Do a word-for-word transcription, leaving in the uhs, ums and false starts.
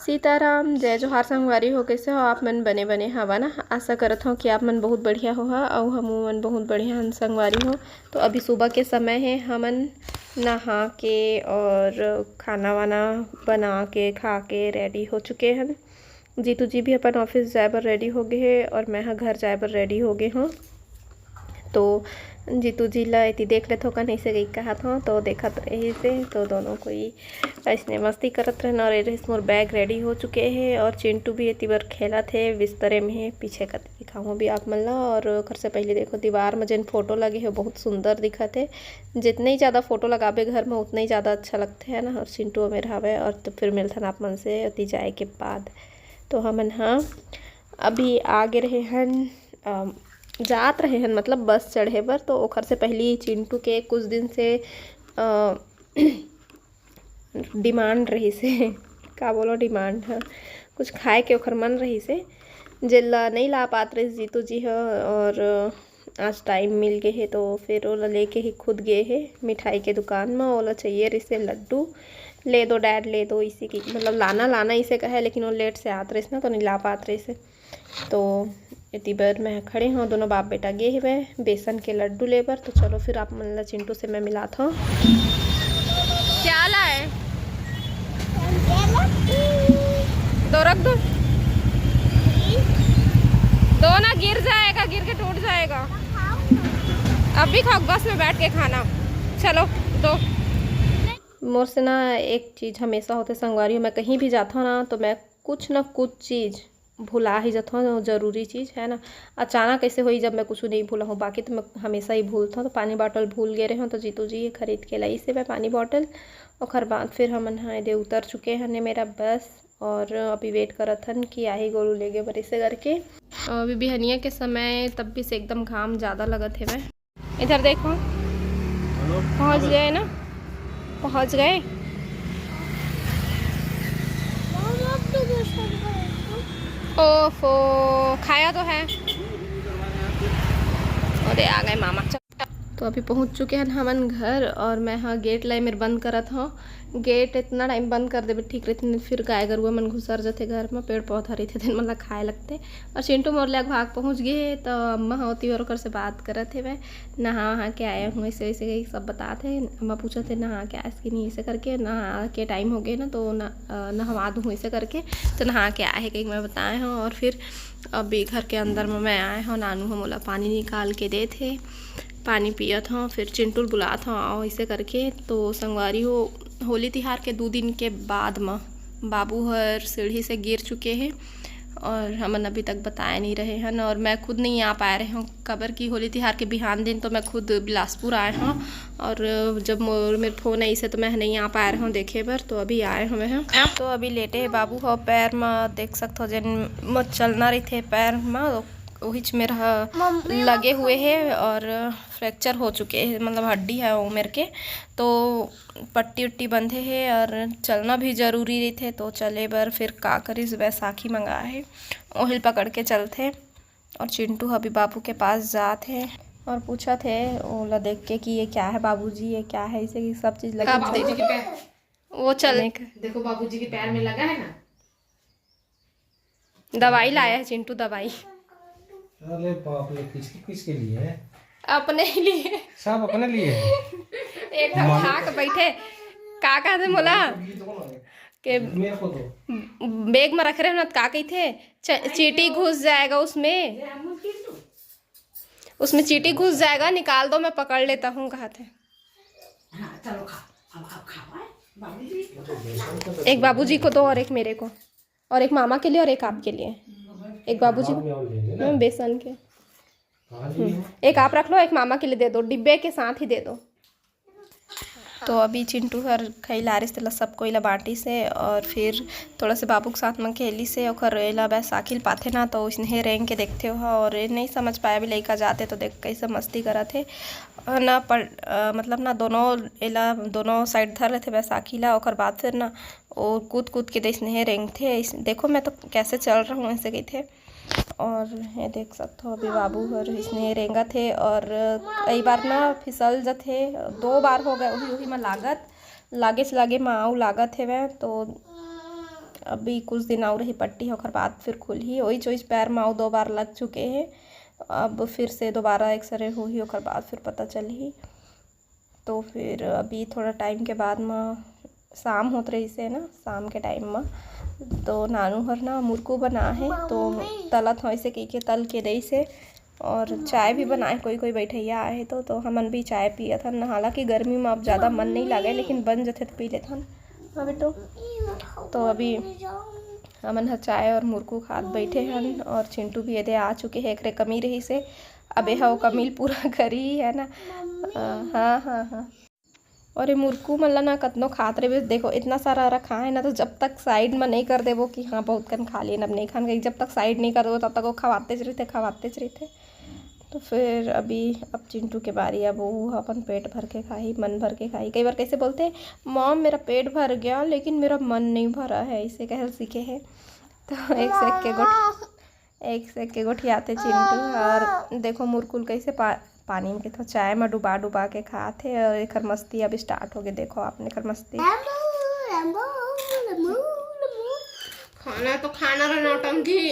सीताराम, जय जोहार संगवारी हो, कइसे हो आप मन? बने बने हवा ना? आशा करत हव कि आप मन बहुत बढ़िया होहा अउ हमू मन बहुत बढ़िया हन संगवारी हो। तो अभी सुबह के समय हे, हमन नहा के और खाना वाना बना के खा के ready हो चुके हन। जीतू जी भी अपन office जाए बर ready हो गए हे और मैं ह घर जाए बर ready हो गए हूँ। तो जीतू जी ला एती देख लेथव कन, अइसे कहिके कहत हव, तो देखत रहिस हे। तो दोनों कोई अइसने मस्ती करत रहन और ए रहिस मोर bag ready हो चुके हे और चिंटू भी एती बर खेलत हे, बिस्तरे में हे, पीछे कति दिखाहूँ अभी आप मन ला। और ओकर से पहले देखो दीवार में जेन photo लगे हे बहुत सुंदर दिखत हे, जितने ही ज़्यादा photo लगाबे घर में उतना ही ज़्यादा अच्छा लगथे, है ना। और चिंटू मेर हवे और तो फिर मिलथन आप मन से एती जाए के बाद। तो हमन ह अभी आ गे रहे हन, अ, जात रहे हन, मतलब बस चढ़े बर। तो ओखर से पहली चिंटू के कुछ दिन से, अ, demand रहिस हे, का बोलो demand ह, कुछ खाए के ओखर मन रहिस हे, जेला नइ ला पात रहिस जीतू जी ह। और आज time मिल गे हे तो फिर ओला लेके ही खुद गे हे मिठाई के दुकान म। ओला चाहिए रहिस हे लड्डू, "ले दो dad, ले दो", इसे की मतलब लाना लाना इसे कहे, लेकिन वो late से आत रहिस ना तो नइ ला पात रहिस हे। तो एती बर मैं खड़े हूँ, दोनों बाप बेटा गे हेवय बेसन के लड्डू ले बर। तो चलो फिर आप मन ला चिंटू से मैं मिलात हूँ। क्या लाए? दो रख दो, दो ना, गिर जाएगा, गिर के टूट जाएगा। अभी खाओ, बस में बैठ के खाना। चलो, दो। मोर से ना एक चीज़ हमेशा होथे संगवारी हो, मैं कहीं भी जाथव ना तो मैं कुछ ना कुछ चीज़ भुला ही जाथव, जरूरी चीज़ है ना। अचानक ऐसे होई जब मैं कुछ नहीं भूला हूँ, बाकी तो मैं हमेशा ही भूलथव। तो पानी bottle भूल गए रहे हूँ तो जीतू जी खरीद के लाइस हे मैं पानी bottle। ओकर बाद फिर हमन हा एदे उतर चुके हन मेरा बस और अभी wait करत हन कि आही गोलू लेगे बर, ऐसे करके। और अभी बिहनिया के समय तब भी से एकदम घाम ज़्यादा लगत हेवय। इधर देखो, हेलो। पहुंच गए ना, पहुंच गए। ओफो, खाया तो है। अरे आ गए मामा। तो अभी पहुंच चुके हैं हमन घर और मैं हाँ gate ला मेर बंद करत हूँ। Gate इतना time बंद कर देबे ठीक रहिथे, नहीं फिर गाय गरुआ मन घुसर जथे घर में, पेड़ पौधा रहिथे तेन मन ला खाए लगथे। और चिंटू मोर ले भाग पहुंच गए हे, तो अम्मा ह ओती ओकर से बात करत हेवय, नहा वहा के आए हूँ, ऐसे वैसे कही सब बतात हे। अम्मा पूछत हे नहा के आए कि नहीं, ऐसे करके नहा के time हो गए ना, तो न-, अ, नहवा दूँ ऐसे करके, तो नहा के आए हे कही मैं बताए हूँ। और फिर अभी घर के अंदर में मैं आए हूँ, नानू ह मोला पानी निकाल के देत हे, पानी पियत हूँ, फिर चिंटू ल बुलात हूँ आओ ऐसे करके। तो संगवारी हो, होली तिहार के दू दिन के बाद म बाबू हर सीढ़ी से गिर चुके हे और हमन अभी तक बताए नहीं रहे हन और मैं खुद नहीं आ पाए रहे हूँ, काबर कि होली तिहार के बिहान दिन तो मैं खुद बिलासपुर आए हूँ और जब मोर मेर फोन आइस हे तो मैं नहीं आ पाए रहे हूँ देखे बर, तो अभी आए हूँ मैं ह। तो अभी लेटे हे बाबू ह पैर म, देख सकत हो जेन म चलना रहिथे पैर म, ओहिच मेर ह लगे हुए हे और fracture हो चुके हे, मतलब हड्डी है वो मेर के, तो पट्टी उट्टी बंधे हे और चलना भी जरूरी रहिथे। तो चले बर फिर का करिस, बैसाखी मंगाए हे, ओहिल पकड़ के चलथे। और चिंटू अभी बाबू के पास जात हे और पूछत हे ओला देख के कि ये क्या है बाबूजी, ये क्या है, इसे कि सब चीज लगे हाँ, बाबूजी के पैर। वो चलने का। देखो बाबूजी के पैर में लगा है ना। दवाई लाया है चिंटू, दवाई। अरे बाप रे, किसके, किसके लिए है? अपने ही लिए। सब अपने लिए है? एक ठो खा के बैठे, का कहते मोला? ये तो कौन है? के मेरे को दो। Bag में रखे रहे ना, तो का कहिथे? च-, चींटी घुस जाएगा उसमें। उसमें चींटी घुस जाएगा, निकाल दो, मैं पकड़ लेता हूँ, कहत हे। हाँ, चलो खाओ, अब आप खाओ, हैं? बाबूजी। एक बाबूजी को दो और एक मेरे को, और एक मामा के लिए और एक आपके लिए। एक बाबूजी को, हम्म, बेसन के। हम्म, एक आप रख लो, एक मामा के लिए दे दो, डिब्बे के साथ ही दे दो। तो अभी चिंटू हर खई लारिस, तेला सब कोई ला बांटिस हे और फिर थोड़ा से बाबू के साथ में खेलिस हे। ओकर एला बैसाखी ल पाथे ना, तो इसने रेंग के देखथे ओहा, और ये नहीं समझ पाए अभी लइका जाते तो देख कैसे मस्ती करत हे। और ना पढ़, अ, मतलब ना दोनों एला दोनों side धर लेथे बैसाखी ला, ओकर बाद फिर ना वो कूद कूद के देसने रेंगथे। इस, देखो मैं तो कैसे चल रहा हूँ ऐसे कहिथे। और ये देख सकते हो अभी बाबू हर इसने रेंगत हे और कई बार ना फिसल जथे, दो बार हो गए वही, वही में लागत, लागे से लागे में आऊ लागत हेवय। तो अभी कुछ दिन और रही पट्टी, ओकर बाद फिर खुलही। ओइच ओइच पैर में अउ दो बार लग चुके हे, अब फिर से दोबारा एक्सरे होही, ओकर बाद फिर पता चलही। तो फिर अभी थोड़ा टाइम के बाद में शाम होत रहिस हे ना, शाम के टाइम में तो नानू हर ना मुरकू बना हे, तो तलत हव ऐसे कहिके तल के देइस हे। और चाय भी बनाए, कोई कोई बैठैया आए हे तो, तो हमन भी चाय पियत हन। हालांकि गर्मी में अब ज़्यादा मन नहीं लागे, लेकिन बन जथे तो पी लेथन। हाँ बेटो, तो अभी हमन ह चाय और मुरकू खात बैठे हन और चिंटू भी एदे आ चुके हे, एकरे कमी रहिस हे। अब एहा ओ कमी ल पूरा करी, है ना? अ, हाँ, हाँ, हाँ। और ये मुरकू मन ला ना कतनो खात रहिबे, देखो इतना सारा रखा है ना, तो जब तक साइड में नहीं कर देबो कि हाँ बहुत कन खा लेन, अब नहीं खान, जब तक साइड नहीं कर देबो तब तक वो खवातेच रहिथे, खवातेच रहिथे। तो फिर अभी अब चिंटू के बारी, अब वो अपन पेट भर के खाही, मन भर के खाही। कई बार कैसे बोलते हैं, "मॉम, मेरा पेट भर गया लेकिन मेरा मन नहीं भरा है", इसे कहल सीखे हैं। तो एक से एक के गोठ एक से एक के गोठियाथे चिंटू। और देखो मुरकुल कैसे पा, पानी में के तो चाय में डुबा डुबा के खात हे और एकर मस्ती अब स्टार्ट हो गई। देखो आपने एकर मस्ती। खाना तो खाना रहे, नौटंकी।